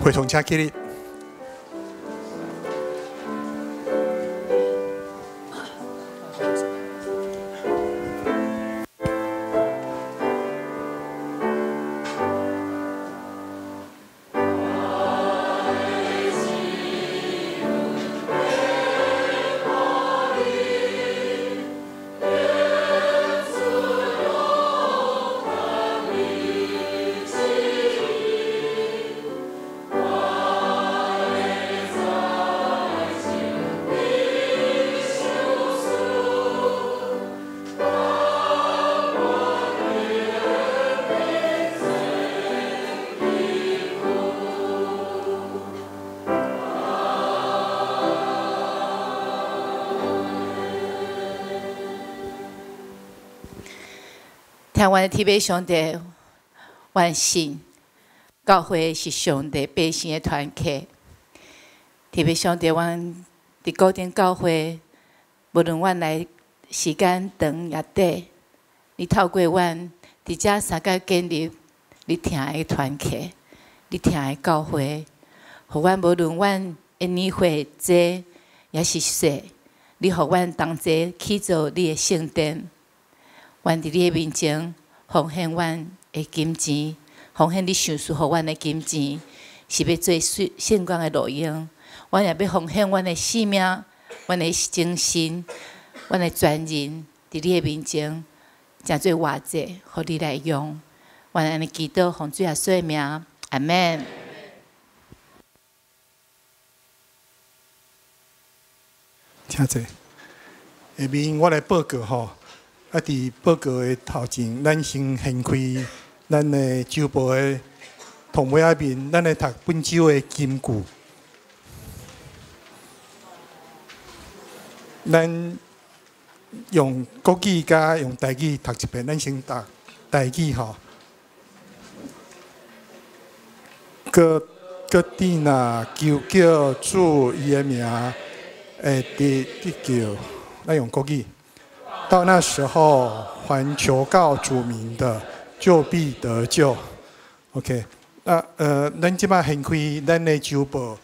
會同請起立。聽阮的天父上帝，阮信教會是上帝百姓的團體。天父上帝，阮佇古典教會，無論阮來時間長抑短，你透過阮佇遮相佮建立你疼的團體，你疼的教會，予阮無論阮的年歲濟抑是細，你予阮同齊去做你的聖殿。阮佇你的面前奉獻阮的金錢，奉獻你賞賜予阮的金錢，是欲做聖工的路用。阮也欲奉獻阮的性命、阮的精神、阮的全人，佇你的面前，成做活祭，予你來用。阮按呢祈禱，奉主耶穌的名，阿們。請坐。下面我來報告吼。啊！佇報告的頭前，咱先掀開咱的週報的頭尾仔面，咱來讀本週的金句。咱用國語佮用台語讀一遍，咱先讀台語吼。各各地若求叫主伊的名，會得得救。咱用國語。到那時候，凡求告主名的，就必得救。OK，啊，咱這擺掀開咱的週報，